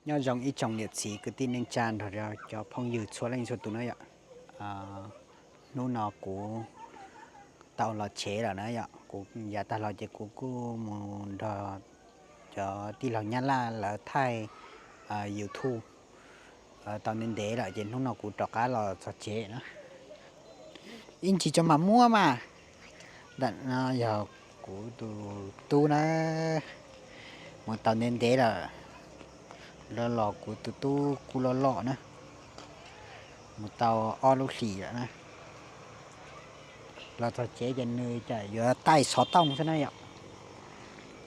Nyob zoo ib tsoom niam txiv kwv tij neej tsa nrog rau cov phooj ywg txhua leej txhua tus na yom. Hnub no kuv tau los tsev lawm na yom, kuv yav tag los ces kuv kuj mus nrog cov tij laug Nyab Laj lawv thaij YouTube tau ntev ntev lawm ces hnub no kuv rov qab los txog tsev na. Ib ntsis tso mam muab mas. Ntawm no yog kuv tus tub na, mus tau ntev ntev lawm, los los kuv tus tub kuj loj loj na, mus tau ob lub hlis lawm na. Los txog tsev ces nws yuav taij xov tooj xwb na yom.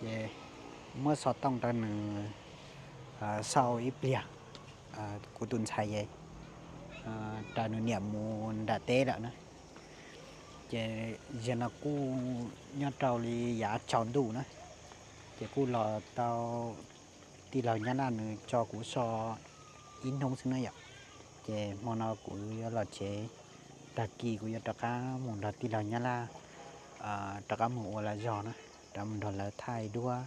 Ces muab xov tooj rau nws xauj ib pliag, kuv tus ntxhais es raws nws niam mus nram teb lawm na. Ces zaum no kuj nyob rau li yav tsaus ntuj na, ces kuj los tau tij laug Nyab Laj nws tso kuv so ib hnub xwb na yom. Ces hmo no kuv yuav los tsev, tag kis kuv yuav rov qab mus nrog tij laug Nyab Laj rov qab mus ua lawv zog na, rov mus nrog lawv thaij duab,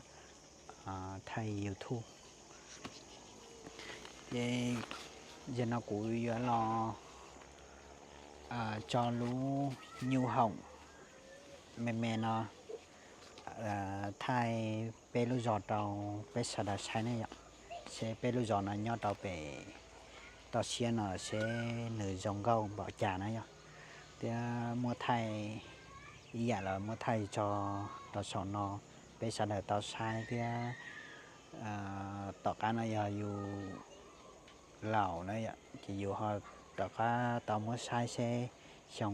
thaij YouTube. Ces zaum no kuv yuav los tso lub nyuj hoom me me no thaij peb lub zos rau peb sawv daws saib ne yom, seb peb lub zos no nyob rau pem toj siab no seb nws zoo nkauj npaum cas na yom. Thiab muab thaij ib yam los muab thaij tso rau saum no peb sawv daws tau saib thiab. Tom qab no yog yus laus na yom, ces yus ho rov qab tau muab saib seb xyoo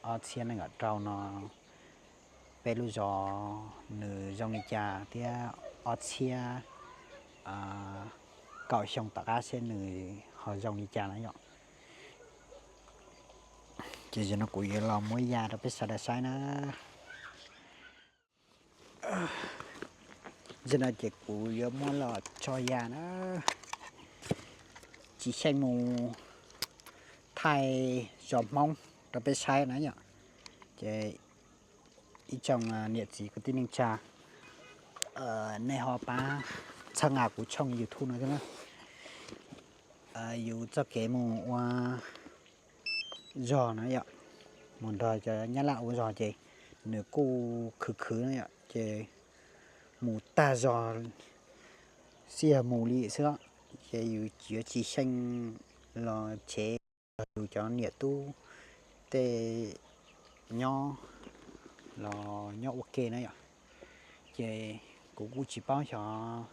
ob txhiab nees nkaum rau no peb lub zos nws zoo li cas thiab ob txhiab kaum xyoo tom qab seb nws ho zoo li cas na yom. Ces zaum no kuv yuav los muab ya rau peb sawv daws saib na. Zaum no ces kuv yuav muab los tso ya na, tsis xyeej mus thaij zos Hmoob rau peb saib na yom. Ces ib tsoom niam txiv kwv tij neej tsa, nej ho pab txhawb nqa kuv tshooj YouTube no thiab na. Yus txoj kev mus ua zog na yom, mus nrog cov Nyab Laj ua zog ces nws kuj khwv khwv na yom, ces mus tag zog xij yog mus li xwb, ces yus yuav tsis xyeej los tsev, yus cov niam tub tej nyob los nyob ua ke na yom. Ces kuv kuj tsis paub xyov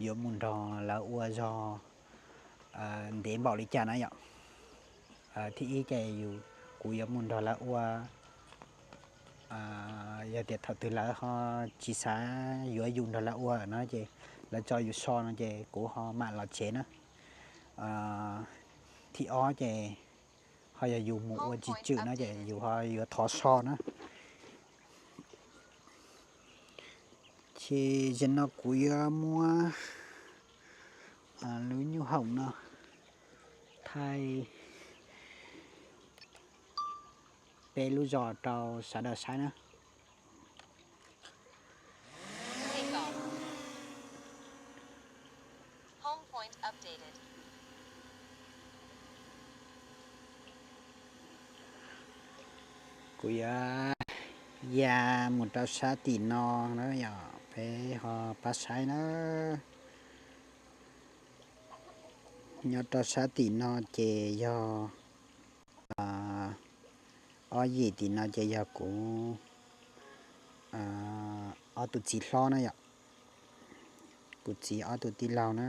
yuav mus nrog lawv ua zog ntev npaum li cas na yom. Thib ib ces kuv yuav mus nrog lawv ua, yog tias thaum twg lawv ho tsis xav yuav yus nrog lawv ua na ces lawv tso yus so no ces kuv ho mam los tsev na. Thib ob ces ho yog yus mus ua tsis tswm no ces yus ho yuav thov so na. Ces zaum no kuv yuav muab lub nyuj hoom no thaij peb lub zos rau sawv daws saib na. Kuv yuav ya mus rau sab tim no na yom, peb ho pab saib na. Nyob rau sab tim no ces yog ob yim tim no ces yog kuv ob tug txiv hlob na yom, kuv txiv ob tug tij laug na.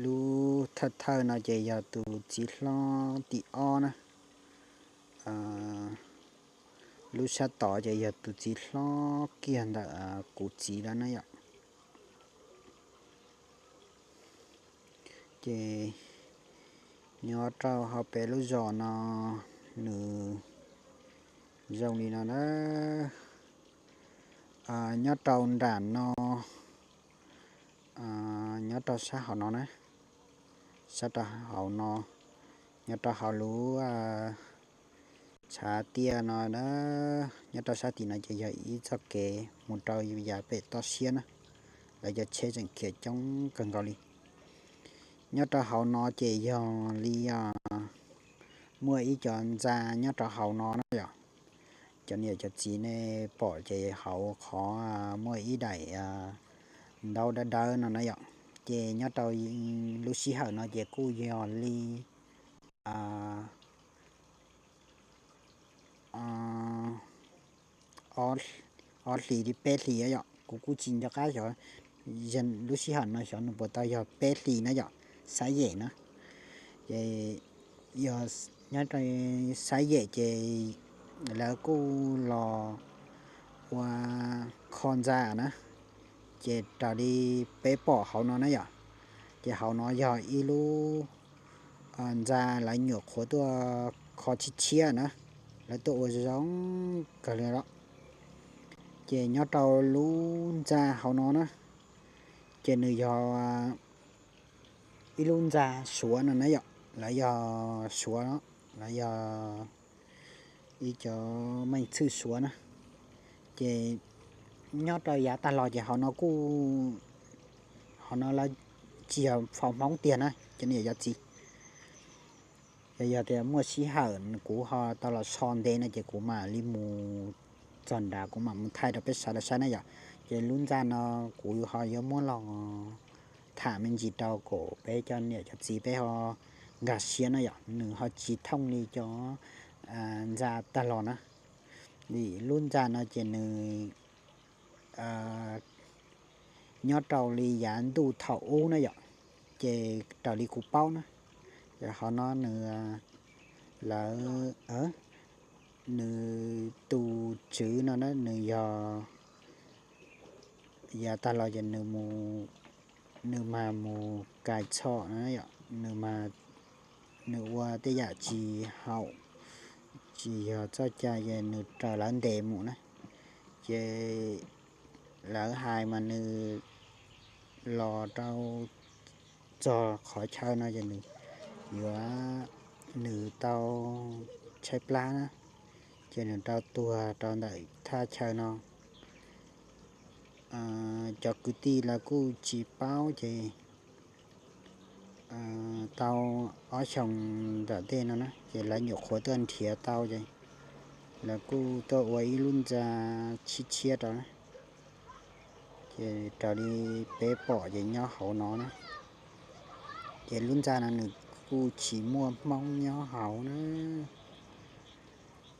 Lub thawj thawj no ces yog tus txiv hlob tim ob na. Lub sab tod ces yog tus txiv hlob kiag ntawm kuv txiv lawm na yom. Ces nyob rau hauv peb lub zos no nws zoo li no na. Nyob rau nram no, nyob rau sab hauv no na, sab rau hauv no, nyob rau hauv lub Tshav tiaj no na, nyob rau sab tim no ces yog ib txoj kev mus rau yav pem toj siab na, lawv cov tsheb tseem khiav coob kawg nkaus li. Nyob rau hauv no ces yog li muaj ib cov ntxa nyob rau hauv no na yom. Cov niam cov txiv nej pom ces hauv qhov muaj ib daim ntaub dawb dawb no na yom. Ces nyob rau lub sij hawm no ces kuj yog li ob hlis li peb hlis yom, kuv kuj tsis nco qab xyov lub sij hawm no xyov nws puas tau yog peb hlis na yom, xab yem na. Ces yog nyob rau xab yem ces lawv kuj los ua kho ntxa na, ces raws li peb pom hauv no na yom, ces hauv no yog ib lub ntxa lawv nyuam qhuav tuaj kho tshiab tshiab na, lawv tuaj ua zoo kawg li los. Ces nyob rau lub ntxa hauv no na, ces nws yog ib lub ntxa Suav no na yom, lawv yog Suav, lawv yog ib cov meej txhwj Suav na. Ces nyob rau yav tag los ces hauv no kuj, hauv no lawv tsis yog faus Hmoob tiag na cov niam cov txiv. Yog, yog tias muaj sij hawm kuv ho tau los so ntev no ces kuv mam li mus txog nrad kuv mam mus thaij rau peb sawv daws saib na yom. Ces lub ntxa no kuv ho yuav muab los tham me ntsis rau kom peb cov niam cov txiv peb ho nkag siab na yom, nws ho tsis thooj li cov ntxa tag los na. Vim lub ntxa no ces nws nyob rau li yav ntuj thaum ub na yom, ces raws li kuv paub na, hauv no nws, lawv, nws tus tswv no na nws yog, yav tag los ces nws, nws mas mus kais txhom na yom, nws mas, nws ua tej yam tsis haum, tsis yog txoj cai ces nws raws lawv ntes mus na. Ces lawv hais mas nws los rau txog qhov chaw no ces nws yuav, nws tau tshaib plab na, ces nws tau tuag rau ntawm thaj chaw no. Cov kwv tij lawv kuj tsis paub ces tau ob xyoos tom ntej no na ces lawv nyuam qhuav tuaj nrhiav tau ces lawv kuj tuaj ua ib lub ntxa tshiab tshiab rau na. Ces raws li peb pom ces nyob hauv no na, ces lub ntxa no nws kuj tsis muaj Hmoob nyob hauv na.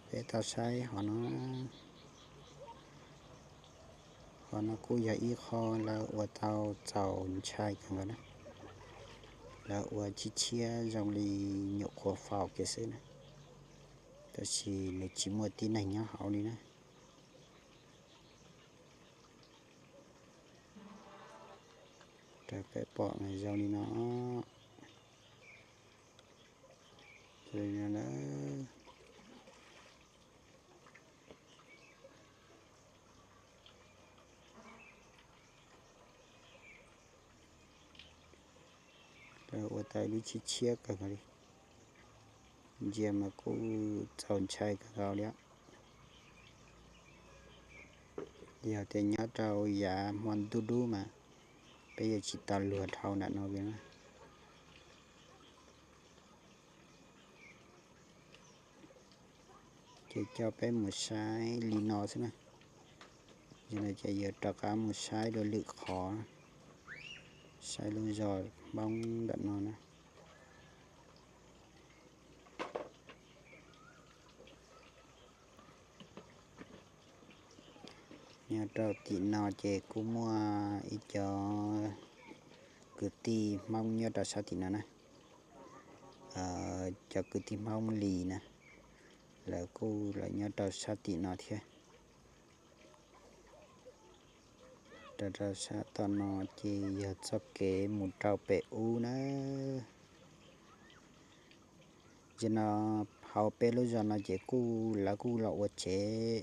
Peb tau saib hauv no, hauv no kuj yog ib qho lawv ua tau txaus ntshai kawg nkaus na. Lawv ua tshiab tshiab zoo li nyuam qhuav faus kiag xwb na, tab sis nws tsis muaj tib neeg nyob hauv li na. Raws peb pom zoo li no, zoo li no na. Ua tau lub tshiab tshiab kawg nkaus li, ntsia mas kuj txaus ntshai kawg nkaus li. Yog tias nyob rau yav hmo ntuj dub mas peb yuav tsis tau luag dhau nram no li na. Ces coj peb mus saib li no xwb na. Yog no ces yuav rov qab mus saib dua lwm qhov, saib lub zos Hmoob ntawm no na. Nyob rau tim no ces kuj muaj ib co kwv tij Hmoob nyob rau sab tim no na. Cov kwv tij Hmoob Lis na, lawv kuj los nyob rau sab tim no thiab. Rau rau sab tom no ces yog txoj kev mus rau pem ub na. Ces no hauv peb lub zos no ces kuj lawv kuj los ua tsev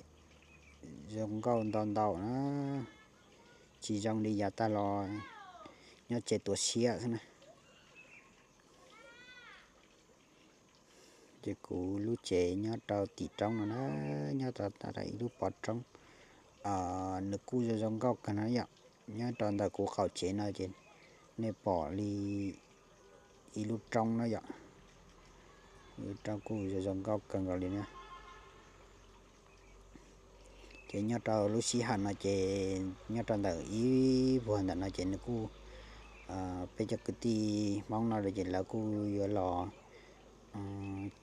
zoo nkauj ntau ntau na, tsis zoo li yav tag los nyob tsev tuam siab xwb na. Ces kuv lub tsev nyob rau tim roob no na, nyob rau ib lub pov roob, nws kuj zoo zoo nkauj kawg no yom. Nyob rau ntawm kuv qaum tsev no ces nej pom li ib lub roob no yom. Lub roob kuj zoo zoo nkauj kawg nkaus li na. Ces nyob rau lub sij hawm no ces nyob rau ntawm ib vuag ntawm no ces nws kuj, peb cov kwv tij Hmoob no ces lawv kuj yuav los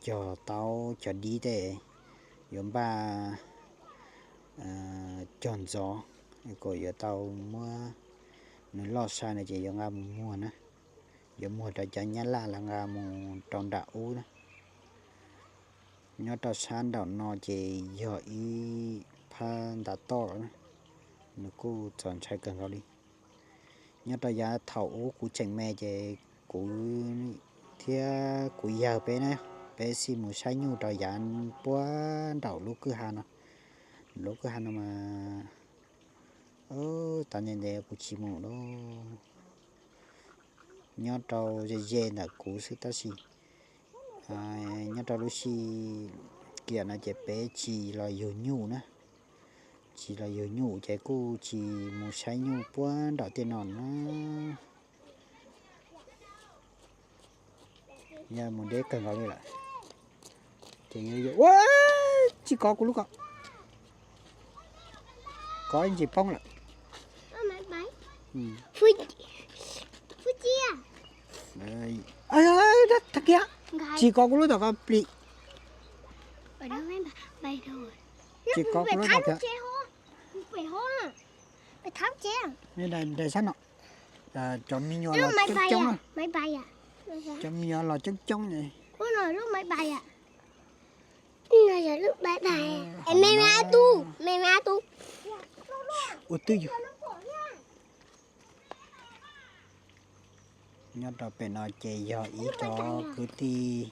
cog taub cog dib tej, yuav npaj cog ntxov, kom yuav tau muab nws loj sai no ces yuav nqa mus muag na, yuav muag rau cov nyab laj los nqa mus rau nram ub na. Nyob rau sab nraum no ces yog ib phab ntav toj, nws kuj txaus ntshai kawg nkaus li. Nyob rau yav thaum ub kuv tseem me ces kuv thiab kuv yawg peb na, peb xij mus saib nyuj rau yav puag nraum lub kwj ha no. Lub kwj ha no mas, tav ntev ntev kuv tsis mus lawm. Nyob rau ze ze ntawm kuv xwb tab sis nyob rau lub sij kiam no ces peb tsis los yug nyuj na, tsis los yug nyuj ces kuj tsis mus saib nyuj puag nraum tej no na. Yog mus deb kawg nkaus li lawm. Ces yuav, ua, tsis kov kuv lub ko, kov ntsis poob lawm. Tsis kov kuv lub tom ko plis. Tsis kov kuv lub tom ko. Nyob sab no, cov me nyuam los coob coob, cov me nyuam los coob coob. Ua twj ywm. Nyob rau pem no ces yog ib cov kwv tij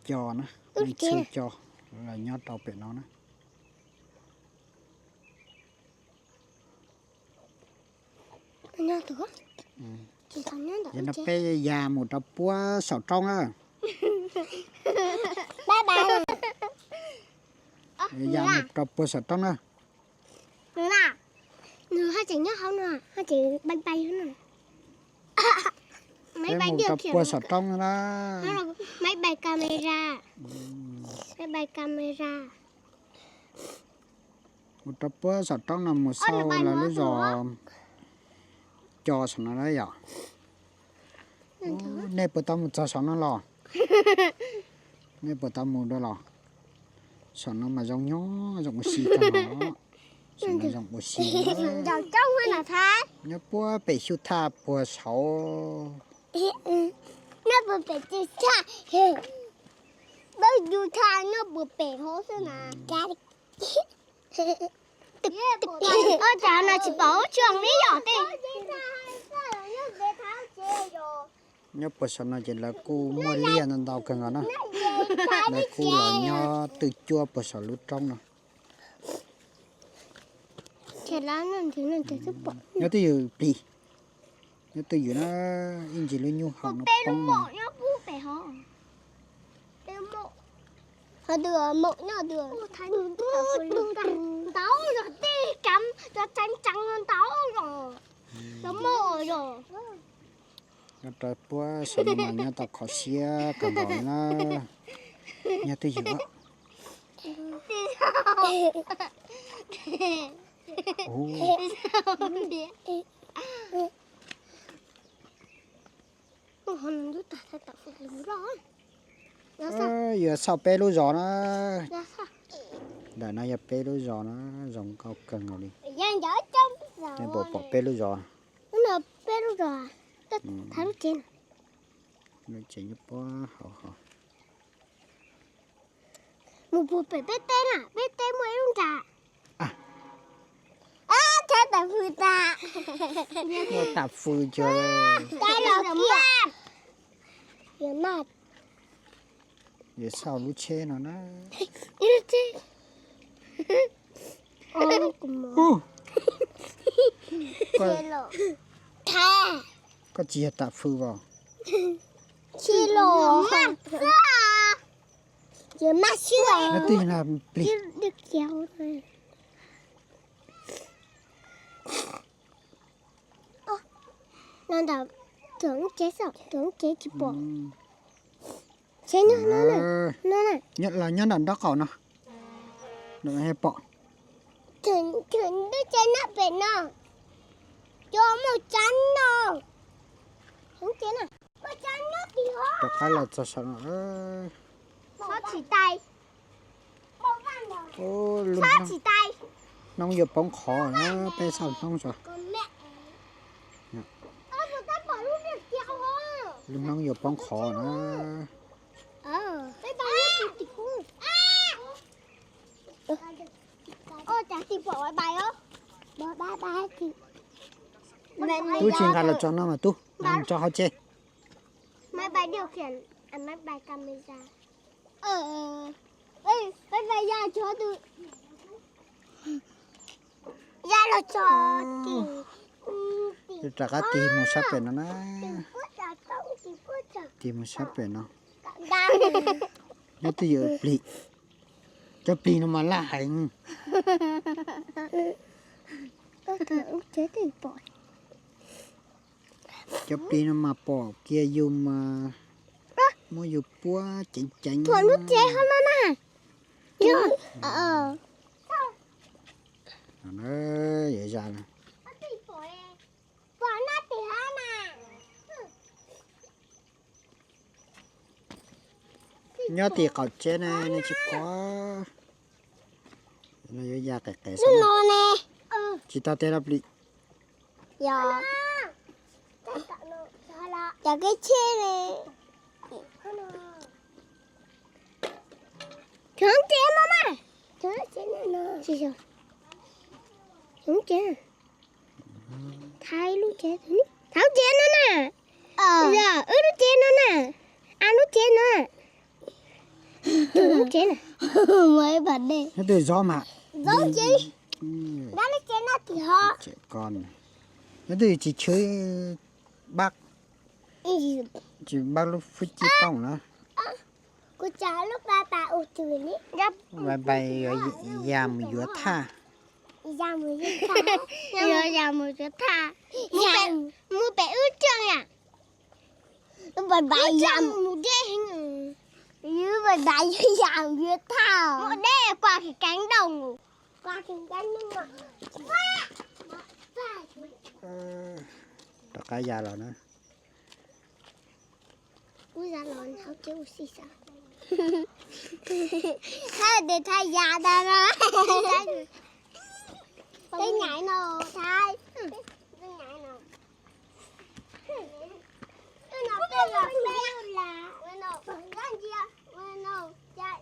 co na, leej txhij co los nyob rau pem no na. Yog no peb ya mus rau puag saum roob na. Ya mus rau puag saum roob na. Nws ho tseem nyob hauv no, ho tseem pai pai hauv no. Peb mus rau puag saum roob na. Mus rau puag saum roob no mus xauj lawv lub zos co saum no na yom. Nej puas tau mus txog saum no los? Nej puas tau mus dua los? Saum no mas zoo nyob, zoo ua si tag no. Saum no zoo ua si. Nyob puag pem xyu thaj puag saud. Ua cas no tsis pom ub tsuag li yom tej. Nyob puag saum no ces lawv kuj muaj liaj ntau ntau kawg nkaus na. Lawv kuj los nyob twj cuab puag saum lub roob no. Nyob twj ywm plig, nyob twj ywm na, ib ntsis lub nyuj haus no poob no. Ntau, ntau, ntau, ntau. Nyob rau puag saum no mas nyob tau kho siab kawg nkaus li na. Nyob twj ywm. Yuav xauj peb lub zos na. Ntawm no yog peb lub zos na, zoo nkauj kawg nkaus li. Nej puas pom peb lub zos? Lub tsev nyob puag hauv hov. Mus puag pem peb teb na, peb teb muaj ib lub nra. Muaj tam fws cuag. Yuav xauj lub tsheb no na. Koj tsis yog tam fws os. Los maj xwb. Ces maj xwb. Nyob twg na plig. No ntawm, tus lub tsev xwb, tus lub tsev tsis pom. Tsev nyob no na, no na. Los nyob nram nraub qaum no. Pom. Tus lub tsev nyob pem no. Cov mus tsav no. Tus lub tsev na. Rov qab los txog saum no. Tsis tais. Lub hnub yuav poob qho na, peb sab hnub so. Lub hnub yuav poob qho na. Tub tsis nqa los tso no mas tub, nqa mus tso hauv tsev. Rov qab tig mus sab pem no na. Tig mus sab pem no. Nyob twj ywm plig. Cov plig no mas laj heev. Cov plig no mas pom kiag yus mas muab yus puab ceev ceev. Pom lub tsev hov no na. Yog. Yuav zam na. Nyob tim qaum tsev ne, nej tsis pom. No yuav ya qis qis xwb. Tsis tau tiag los plig. Yog. Cov kev tsheb li. Tsev no na. Tsev no. Tsev. Thaij lub tsev, thaij lub tsev no na. Yog wb lub tsev no na. A lub tsev no. Tus lub tsev na. Nyob twj zov mas. Zov tsev. Dab lub tsev no tim hov. Nyob twj tsis tshwb npab. Tsis npab lub fwj cib tooj na. Kuv tsa lub pais pais ua twg li. Pais pais yuav ya mus yuav thaj. Ya mus yuav thaj. Yuav ya mus yuav thaj. Mus pem wb tsev yam. Lub pais pais ya mus deb heev. Lub pais pais yuav ya mus yuav thaj. Mus deb kua kev keev dooj. Kua kev keev dooj. Rov qab ya los na. Kuv ya los hauv tsev ua si xwb. Thaj tes thaj ya tas no. Tej nyaiv no thaj. Tej nyaiv no. Tej no peb los peb la. Ua no pog nqa ntsia. Ua no cai.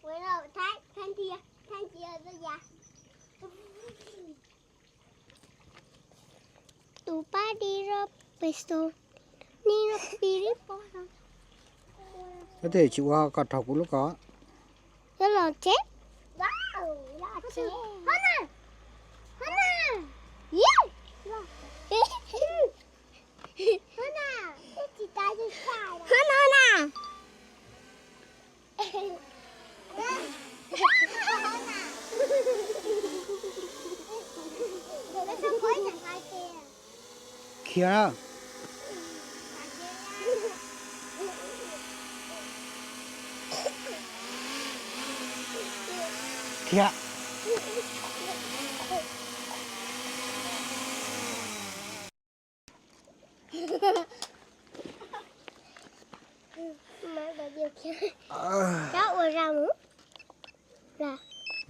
Ua no thaj thaj ntsia thaj ntsia txoj ya. Tus pab di rau pem xus, ni rau pis li pos. Koj twb tsis ua kom raug kuv lub ko. Yuav los tsev. Hov na, hov na, hov na, hov na. Khiav na. Khiav.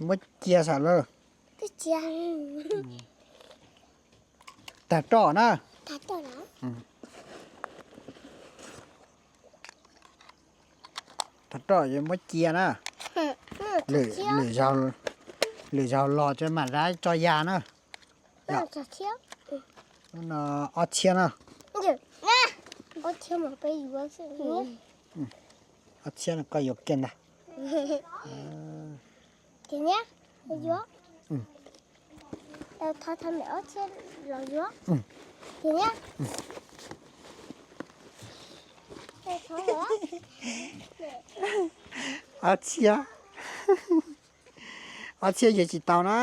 Muab cia sam lawm. Tag roj na. Tag roj yuav muab cia na. Lwm zaug los tso mam rov tso ya na. No ob txhiab na. Ob txhiab no koj yuav kiag ntag. Thov thov me ob txhiab los yuav. Ces niab, Ob txhiab, ob txhiab yuav tsis tau na.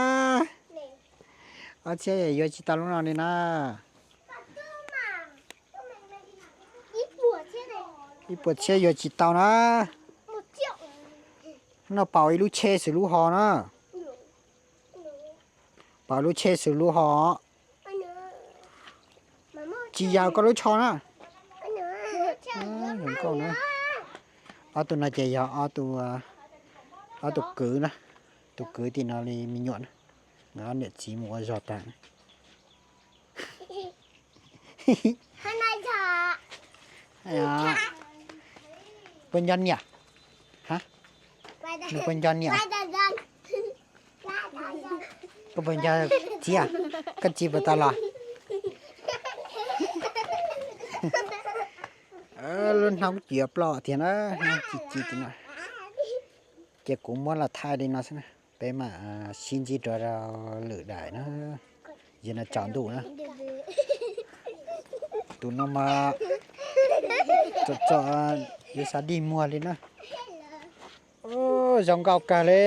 Ob txhiab yuav tsis tau lub no li na. Ib puas txhiab yuav tsis tau na. Noj paus ib lub tsheb xwb lub ho na. Paus lub tsheb xwb lub ho. Tsis yog koj lub tsho na. Nkauj na. Ob tug no ces yog ob tug kwv na. Tus kwv tim no li me nyuam na. Nkawd ob niam txiv mus ua zog tag. Puas nco niam? Nws puas nco niam? Koj puas nco txiv? Koj txiv puas tau los? Lub hnab kuj tsis yuav ploj tiag na, hnab ci ci tim no. Ces kuv muab los thaij li no xwb na, peb mam sib ntsib rau lwm daim na, yog no tsaus ntuj na. Tus no mas txom txom yuav xav dig muag li na. Zoo nkauj kawg li.